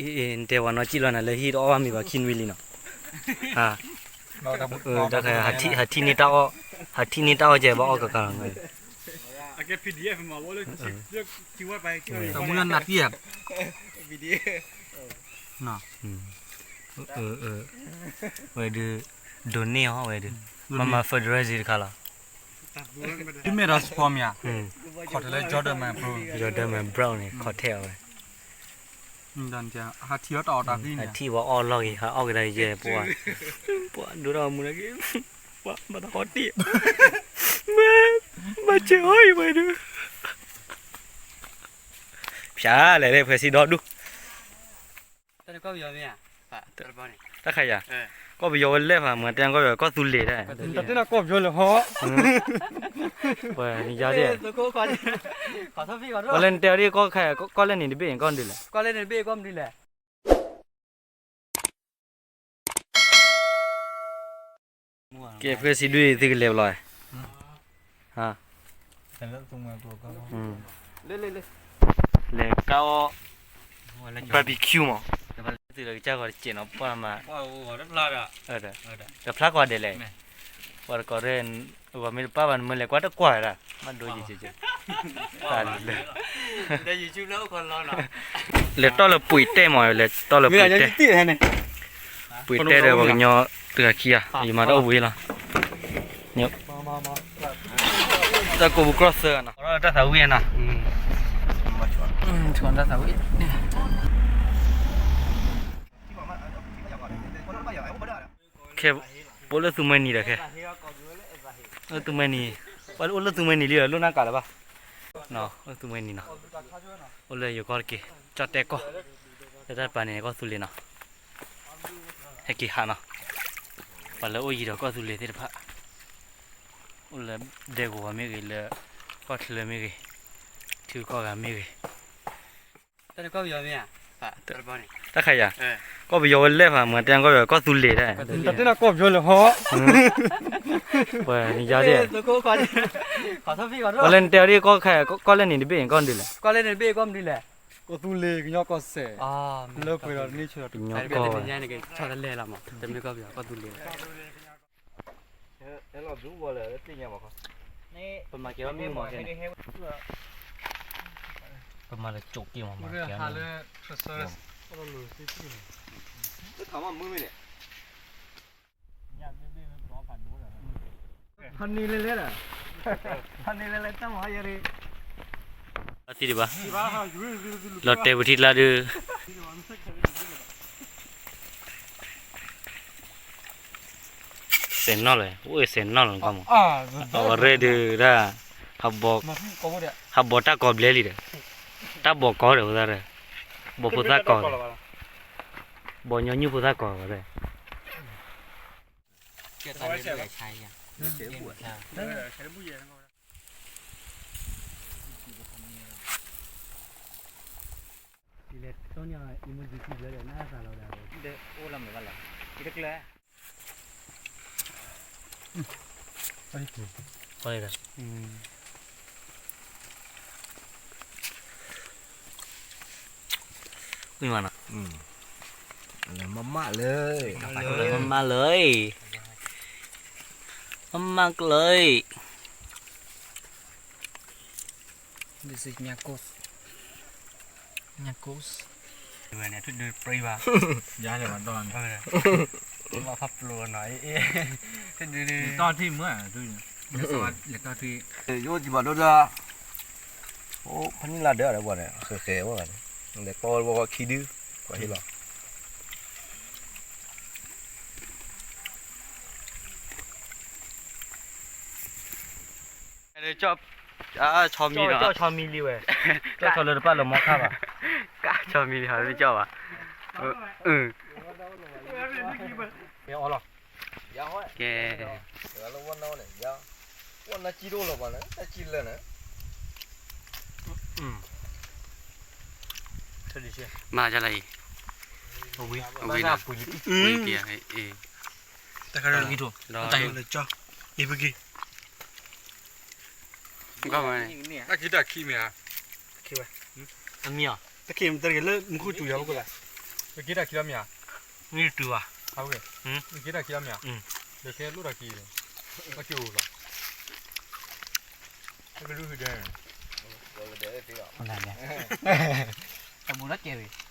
နတဲဝဲနီၢ်ကံၣ်လီၤနၤလၢဟံၣ်တအီၣ်ဘၣ်မ့ၤဘၣ်ခံနွံလံနီၤ, တၢ်ခါ ဟးထံၣ်န့ၢ်တၢ်အီၣ်, ဟးထံၣ်န့ၢ်တၢ်အီၣ်ကဲဘၣ်အီၣ်ကကါလီၤ. တမူနၤတံၢ်ဧါ, ဝဲဒုး ဒိးန့ၢ်အီၤဝဲဒုး, မၤမၤ fundraise တခါလီၤ. ဒ်မ့ၢ်ဒီး support မ့ၢ်ဧါ, ခီၣ်ထံးလၢ Jordan မ့ၢ် bro, Jordan မ့ၢ် bro န့ၣ် ခီၣ်ထဲအီၤဝဲ ဟးထံၣ်အီၣ်တၢ်အီၣ်တၢ်သံန့ၣ်, ဟးထံၣ်ဝဲအီၣ်လီၢ်ဂ့ၤ ဟးအီၣ်ကဒါကယဲၢ်ပှၤ, ပှၤဒိၣ်ထီၣ်မူနၤက့ၤ, ပှၤဘၣ်တၢ်ဟီၣ်တ့ၢ်, မ့ၢ်ဘၣ်စၢၤအီၣ်အံၤဝဲဒုး, ဖျါလဲၣ်လၢဖဲစံဒီဒူၣ် တၢ်ခါယၤ, ကီၢ်ပယီၤဝဲလဲၣ်ဖးမၤတဲကီၢ်ပယီၤကီၢ်သူလ့ၤဒၣ်, တၢ်တ့ၢ်နၤကီၢ်ပယီၤလဲၣ်ဟီ, ပှၤနယါဒၣ်, ပှၤလဲၣ်နတဲအီၤဒ်ကီၢ်ခဲ, ကီၢ်လဲၣ်န့ၣ်တဘ့ၣ်န့ၣ်ကီၢ်မနုၤလဲၣ်, ကဲဖဲစံဒုၣ်သုကလဲၤဘလီၤ, လဲၤကါအီၣ် barbecue မး, သုလၢကစၢ်ဂီၤတစဲးနီၤ ပှၢ်မး, တဖျါကွၢ်ဒဲးလဲၣ်, ပှၤတကိးရဲၣ်, အဂီၢ်မ့ၢ်တပၢ်ဘၣ်နမ့ၢ်လဲၤကွၢ်တကွၢ်ဝဲဒၣ်, ဘၣ်ဒိယံၤကဲကဲ, တၢ်လၢ လဲၤတီၢ်လၢပှ့ၤတဲမး လဲၤတီၢ်လၢပှ့ၤတဲ, ပှ့ၤတဲဒီးပှၤကညီတဂၤခံဂၤ, ယမၤတၢ်အိၣ်ဘှံးလီၤ, တၢ်ကိးပူၤကြီၢ်သၢဂၤနီၤ, တၢ်သးဝံၣ်နီၤ, တၢ်သးဝံၣ် ခဲ ပအိၣ်လၢသူမှဲနံၤဒီးခဲ, အိၣ်သူမှဲနံၤ, ပအိၣ်လၢသူမှဲနံၤလံဒီး လိၣ်နၢ်ကးလၢၤဘၣ်, အိၣ်သူမှဲနံၤနီၤ, အိၣ်လၢယိၤကီၢ်တက့ၢ်, ကၠီၣ်တဲၣ်ကီၢ်, လၢတၢ်တပၤန့ၣ် ကီၢ်သူလ့ၤနီၤ, ဟဲက့ၤဟးနီၤ, ပှၤလၢအိၣ်ယံၤဒီးကီၢ်သူလ့ၤသ့ၣ်တဖၣ်, အိၣ်လၢဒဲကဝီၤမ့ၢ်ဂ့ၤ, လၢကီၢ်ချၢမ့ၢ်ဂ့ၤ, ထံကီၢ်ဂၤမ့ၢ်ဂ့ၤ တၢ်ခါယၤ, ကီၢ်ပယီၤဝဲလဲၣ်ဖးမၤတဲကီၢ်ပယီၤကီၢ်သူလ့ၤဒၣ်, တၢ်တ့ၢ်နၤကီၢ်ပယီၤလဲၣ်ဟီ, ပှၤနယါဒၣ်, ပှၤလဲၣ်နတဲအီၤဒ်ကီၢ်ခဲ, ကီၢ်လဲၣ်န့ၣ်တဘ့ၣ်န့ၣ်ကီၢ်မနုၤလဲၣ်, ကီၢ်သူလ့ၤကညီကီၢ်စဲၣ်, လၢပှဲၤဒီးတန့ၢ်ဆၢဒီး ကညီကီၢ်ဝဲ တမ့ၢ်ကီၢ်ပယီၤ ကီၢ်သူလ့ၤ ပမၤကဲၤအီၣ်မ့ၢ်မၤကဲၤန့ၣ်, ပမၤလၢကၠိးက့ၤမၤမၤကဲၤန့ၣ်, ဖးန့ၢ်လဲၤလဲၤဒီး, ဖးန့ၢ်လဲၤလဲၤတၢ်မၤယၤရံၣ်, သံဒံးဘၣ်, လီၤတဲာ်ပထံကျါဒုး စဲးနီၣ်လဲၣ်, အိၣ်စဲးနီၣ်လီၤကီၢ်မး, အဝဲရဲၣ်ဒုးဒၣ်, ဟးဘီတၢ်ကီၤဘျဲလံဒီး, တၢ်ဘီကီၤဒီးဝဲဒၣ်, ဘီဖိသၣ်ကီၤ, ဘီညီနုၢ်ဖိသၣ်ကီၤဝဲဒၣ် မးမးလၢ, မးမးလၢ, မးမးကလၢ, ညၣ်ကိၢ်, ညၣ်ကိၢ်, ယၤလဲၤဘၣ်ဒီး, လီၤဖးပျိနီၤ, တီၢ်ထံမ့ၢ်, လဲၤတီၢ်ထံ, ယအိၣ်ကံဘၣ်ဒိဒၣ်, အိၣ်ဖးနံၣ်လါဒၢးဒီးပှၤန့ၣ် ဃဲၤဃဲၤဝဲဘၣ်န့ၣ်, လဲၤတီၢ်ဝဲခံဒု, ပှၤဟ့ၣ်လီၤ ကၠီၣ်, ကၠီၣ်ဆီမံလံဝဲ, ကၠီၣ်ဆီလၢတပာ်လၢမီခါဘၣ်, ကၠီၣ်ဆီမံလံဟီ တမ့ၢ်ကၠီၣ်ဘၣ်, အၢ, ကဲ, ဝဲနကံဒိၣ်လီၤပှၤန့ၣ် တၢ်ကံလၢာ်န့ၣ်, မၤကလါအံၤ, ဝံၤက့ၤ, တၢ်ခံတၢ်ခံမ့ၢ်ဧါ, တၢ်ခံမ့ၢ်ဧါ, တၢ်ခံလၢမူခိၣ်စူၤယၤပကိးလၢ ပက့ၤတၢ်ခံလီၤမ့ၢ်ဧါ, နံၣ်တတုၤဘၣ်, ပက့ၤတၢ်ခံလီၤမ့ၢ်ဧါ, ဒီးကဲလိၣ်တၢ်ခံ, ဘၣ်က့ၤအိၣ်လီၤ, ကလုၢ်ဟူဒဲ, တၢ်ဘူးလၢကဲဝံၤ,